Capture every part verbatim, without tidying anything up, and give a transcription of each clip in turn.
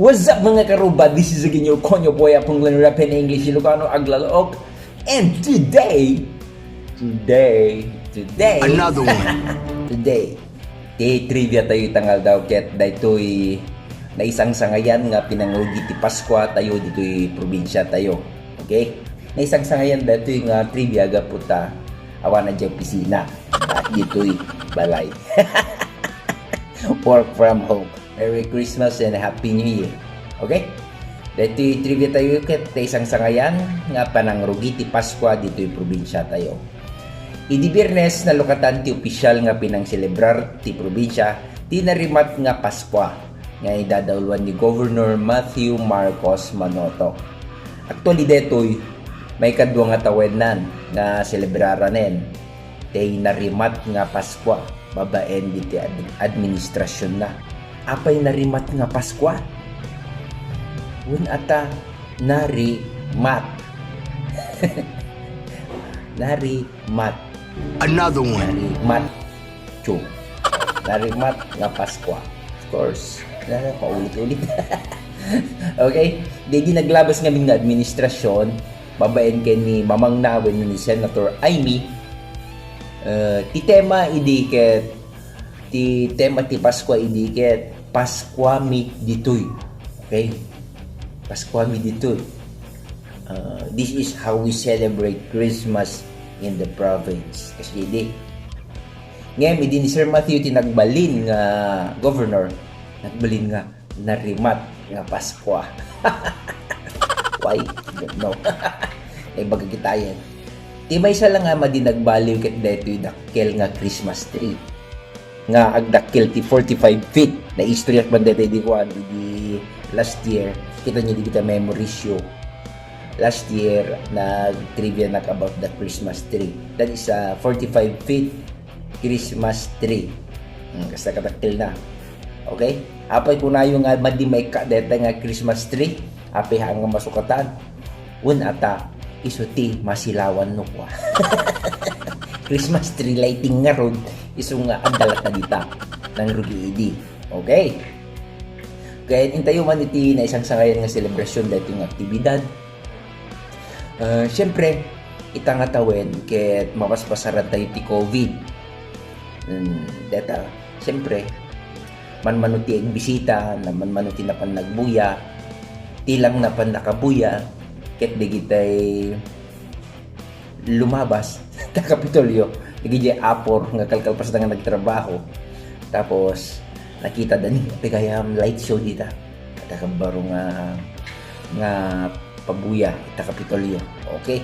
What's up, mga karuba? This is again your konyo boy, Apong Glenn, rap in English, Ilocano, Aglalaok. And today, today, today, Another one. Today, ti trivia tayo itang aldaw, ket daytoy naisangsangayan nga pinangrugi ti Paskua tayo ditoy probinsya tayo. Okay? Naisangsangayan daytoy nga trivia gapu ta awan a di opisina. Ah, ditoy balay. Work from home. Merry Christmas and Happy New Year. Okay? Daytoy trivia tayo ket naisangsangayan nga panangrugi ti Paskua ditoy probinsya tayo. Idi Biyernes, nalukatan ti opisyal nga pinangselebrar ti probinsya ti narimat nga Paskua nga idadauluan ni Governor Matthew Marcos Manotoc. Actually, daytoy, maikadua nga tawennan nga selebraranen ti narimat nga Paskua babaen diti ad-, administrasyonna. Apay narimat nga Paskua? Wen ata, narimat. Narimat. Another one. Narimat. Chu. Narimat nga Paskua. Of course. Wala na, paulit-ulit. Okay? Daydi naglabas ngamin nga administrasyon, babaen ken ni Mamang Na wenno ni Senator Imee, eh, ti tema idi ket, ti tema ti Paskua idi ket, Paskuami ditoy. Okay? Paskuami ditoy. Uh, this is how we celebrate Christmas in the province. Kasi di. Ngayon, idi ni Sir Matthew ti nagbalin nga governor, nagbalin nga narimat nga Paskua. Why? I don't know. Ay, baga kitayen. Ti maysa lang nga madi nagbaliw ket daytoy dakkel nga Christmas tree. Nga agdakkel ti forty-five feet. Naistoryak man daytoy di kuan, di last year. Kita niyo di kita memory show. Last year, nag-trivia nak about the Christmas tree. That is a forty-five feet Christmas tree. Hmm, kasta kadakkel na. Okay? Apay kunayo nga madi maikka deta nga Christmas tree. Apay haan nga masukatan. Wen ata, isu ti masilawan no kua. Christmas tree lighting ngarud, isu nga adda latta dita. Nangrugi idi. Okay? Kaya intayo man iti naisangsangayan nga selebrasyon daytoy nga aktibidad. Ah, siyempre, ita nga tawen ket mapaspasaran tayo ti covid. Hmm, deta, siyempre, manmano ti agbisita, na manmano ti napan nagbuya, ti lang napan nakabuya, ket dagitay lumabas ta Kapitolyo, dagiti apor nga kalkalpasda nga nagtrabaho. Tapos, nakita da ni, "Apay gayam light show dita?" Ita kabaro nga, nga pabuya, ita Kapitolyo. Okay.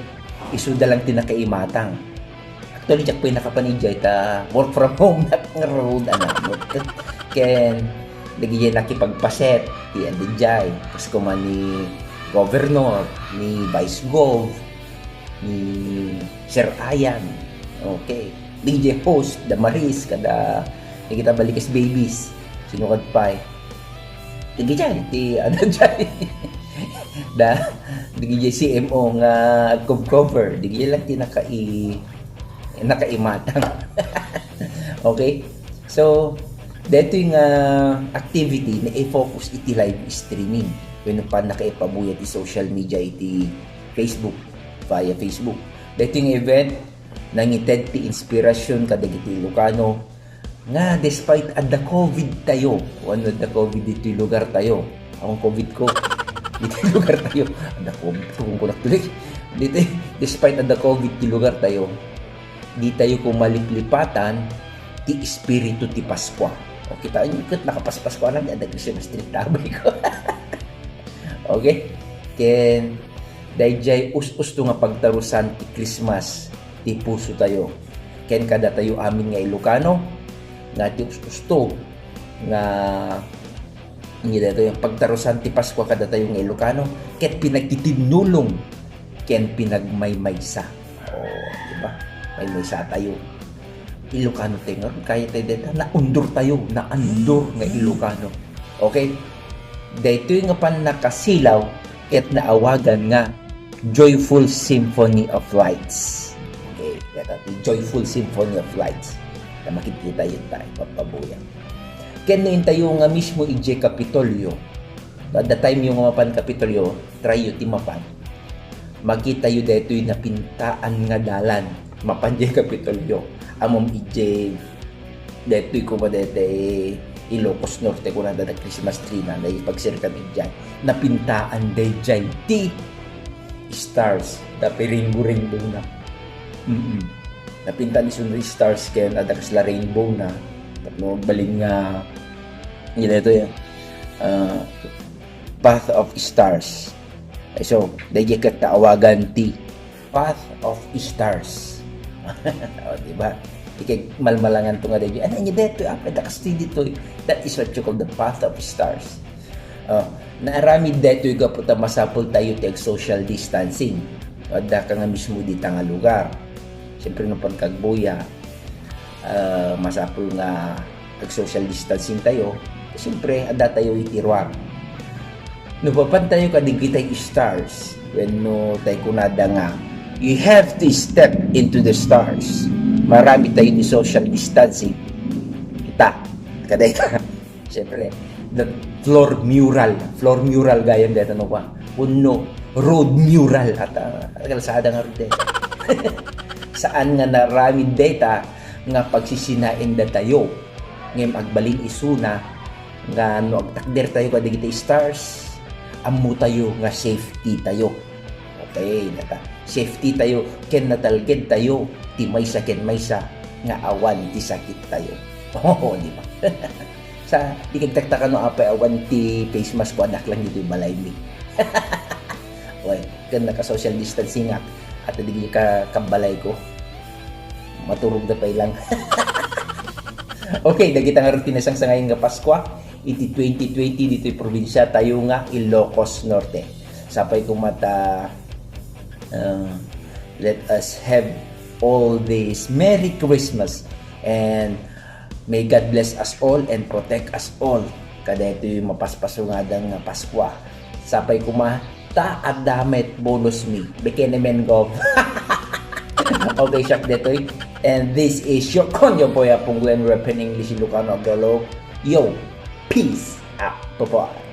Isuda lang ti nakaimatang. Actually, diak pay nakapan idiay ta work from home nak ngarud, anak. Ken, dagiti nakipagpaset, ti adda idiay. Kas kuma ni Governor, ni Vice Gov, ni Sir Ayan. Okay. D J host, Damaris, kada, dagiti Balikes Babies. Sino kad pay? Dagiti, ti, ano, diay. Da, dagiti C M O nga agcover. Dagiti lang ti nakai-, nakaimatang. Okay? So, daytoy nga activity, nai-focus iti live streaming. Wenno pannakaipabuya ti social media iti Facebook, via Facebook. Daytoy nga event, nangited ti inspirasyon kadagiti Ilocano nga despite adda covid tayo, wenno adda covid ditoy lugar tayo, awan covid ko, ditoy lugar tayo, adda covid ko, kung kunak tuloy. Ditoy, despite adda covid ti lugar tayo, di tayo kumaliplipatan ti espiritu ti Paskua. O, kita niyo, ket nakapaspaskua na, adda Christmas tree, tabay ko. Okay? Ken, daydiay us-usto nga pagtarusan ti Christmas ti puso tayo. Ken kadatayo amin nga Ilocano, nga ti us-usto nga, nga daytoy nga pagtarusan ti Paskua kadatayo nga Ilocano, ket pinagtitinnulong ken pinagmaymaysa. O, di ba? Maymaysa tayo. Ilocano tayo ngarud, kaya tayo deta, naundur tayo, naandur nga Ilocano. Okay? Daytoy nga pannakasilaw ket naawagan nga Joyful Symphony of Lights. Okay, deta ti Joyful Symphony of Lights. Na makikita yun tayo, papabuyan. Ken no intayo nga mismo idiay Kapitolyo, At the time yo nga mapan Kapitolyo, try yo ti mapan. Makita yo daytoy napintaan nga dalan. Mapan jay Kapitolyo. Ammom ijay daytoy koma daytoy Ilocos Norte, kunada da Christmas tree na, daytoy pagserkam ijay. Napintaan dayjay ti stars. Daytoy rainbow, rainbow na. Mm-mm. Napintaan isun ti stars ken adda kasla rainbow na. Tapno agbalin nga, ita daytoy, ah, Path of Stars. So, dayjay ket ta awagan ti Path of Stars. O, di ba? Ikay malmalangan to nga dayjay. Ano niya daytoy? Apay, da kastoy ditoy. That is what you call the Path of Stars. O, naaramid daytoy gapu ta masapul tayo ti ag-social distancing. O, adda ka nga mismo dita nga lugar. Siyempre, no pagkagbuya, ah, masapul nga ag-social distancing tayo. Siyempre, adda tayo iti ruar. No papan tayo kadigitay stars, wenno tay kunada nga, "You have to step into the stars." Marami tayo ti social distancing. Kita, kadayta. Siyempre, the floor mural. Floor mural gayam dayta no pa. Wenno, road mural. At, ah, kalsada nga rod eh. Saan nga naaramid dayta nga pagsisinaen datayo. Ngem agbalin isuna nga no agtakder tayo kadigiti stars, ammo tayo nga safety tayo. Okay, data. Safety tayo, ken natalged tayo, ti maysa ken maysa nga awan ti sakit tayo. Oo, di ba? Sa, di kagtaktakano apay awan ti face mask ko, anak lang dito yung balay mi. Oy, ken naka-social distancing ak, at di ka kabalay ko. Maturog da pay lang. Okay, dagita nga rutina sang sangayon nga Paskwa, iti twenty twenty ditoy probinsya tayo nga Ilocos Norte. Sapay koma ta, uh, let us have all this Merry Christmas and may God bless us all and protect us all. Kadaytoy mapaspaso nga adda nga Paskwa. Sapay koma ta adda met bonus mi. Bikini men gov. Okay, siak detoy. And this is your konyo boy, Apong Glenn, rep in English, Ilocano, Tagalog. Yo, peace out. Bye-bye.